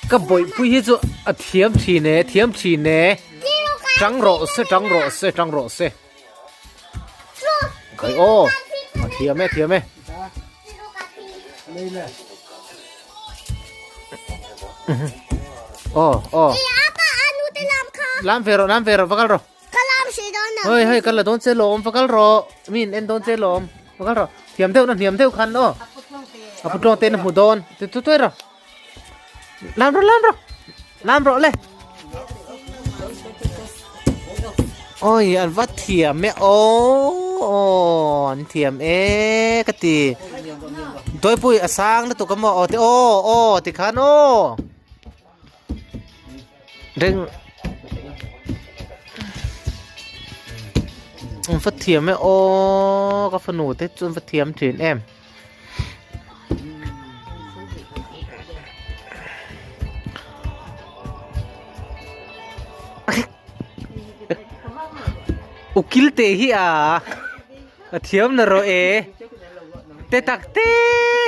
Ka bawihpui hi chu a thiam thin e thiam thin e tang rawh se tang rawh se tang rawh se khai aw a thiam e thiam e. Aw aw lam ve rawh lam ve rawh va kal rawh hei hei kal la dawn che lawm va kal rawh mi in en dawn che lawm va kal rawh thiam deuh na hniam deuh khan aw a pu tawng te na hmu dawn ti tu tuai rawh lam rawh lam rawh lam rawh le oi an va thiam e aw an thiam e ka ti Dawipui a sang lutuk a maw aw te aw aw tikhan aw reng an va thiam e aw ka fanu te chu an va thiam thin em. Ukil te hi a a thiam na rawh e te tak te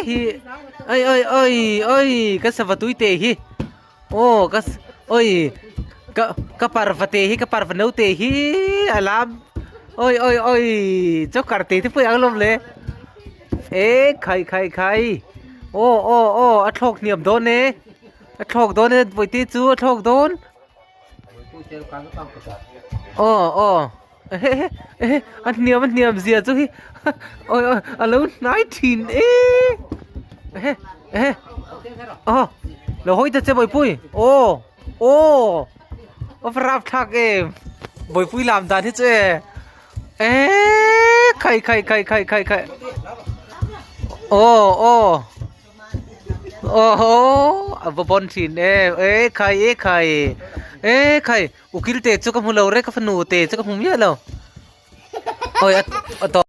hi oi oi oi oi ka sava tui te hi aw ka oi ka ka parva te hi ka parva no te hi a lam oi oi oi joker te te pawh ang lawm le e khai khai khai aw aw aw a thlawk hniam dawn e a thlawk dawn e bawihte chu a thlawk dawn aw aw. Ehe ehe a hniam a hniam zia chu hi awi awi a lo hnai thin e ehe ehe aw lo hawi ta che bawihpui aw aw a va rap thlak em bawihpui lam dan hi chu e e khai khai khai khai khai khai aw aw aw a va bawn thin em e khai e khai e khai. Ukil te chu ka hmu lo rek a fanu te chu ka hmu miah lo. Oi a tawp.